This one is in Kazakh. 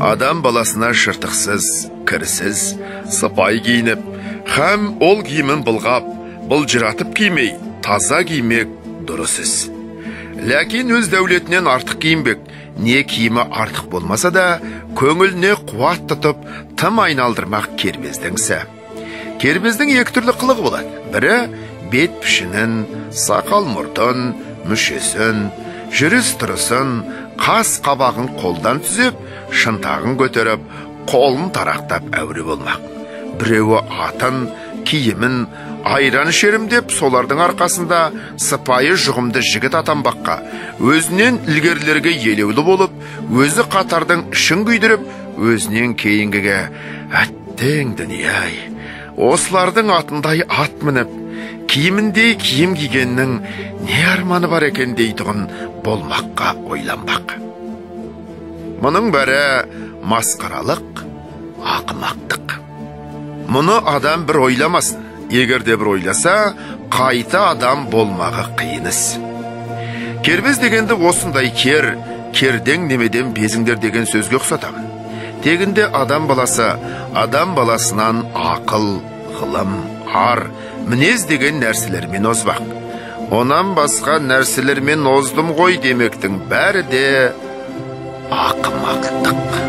Адам баласына жыртықсыз, кірсіз, сыпай киініп, һәм ол киімін былғап, былжыратып кимей, таза кимек дұрыс іс. Ләкин өз дәулетінен артық киінбек, не киімі артық болмаса да, көңіліне қуат тұтып, тым айналдырмақ кербездің ісі. Кербездің екі түрлі қылығы болады. Бірі бет пішінін, сақал мұртын, мүшесін, жүріс тұрысын, қас қабағын қолдан түзеп, шынтағын көтеріп, қолын тарақтап әуре болмақ. Біреуі атын, киімін, айран ішерім деп, солардың арқасында сыпайы жұғымды жігіт атанбаққа, өзінен ілгерілерге елеулі болып, өзі қатардың ішін күйдіріп, өзінен кейінгіге әттең дүние-ай, осылардың атындай ат мініп, киіміндей киім кигеннің не арманы бар екен дейтұғын болмаққа ойланбақ. Мұның бәрі масқаралық, ақымақтық. Мұны адам бір ойламасын. Егер де бір ойласа, қайта адам болмағы қиын іс. Кербез дегенді осындай кер, кердең немеден безіңдер деген сөзге ұқсатамын. Тегінде адам баласы, адам баласынан ақыл, ғылым, ар, мінез деген нәрселермен озбақ. Онан басқа нәрселермен оздым ғой демектің бәрі де ақымақтық.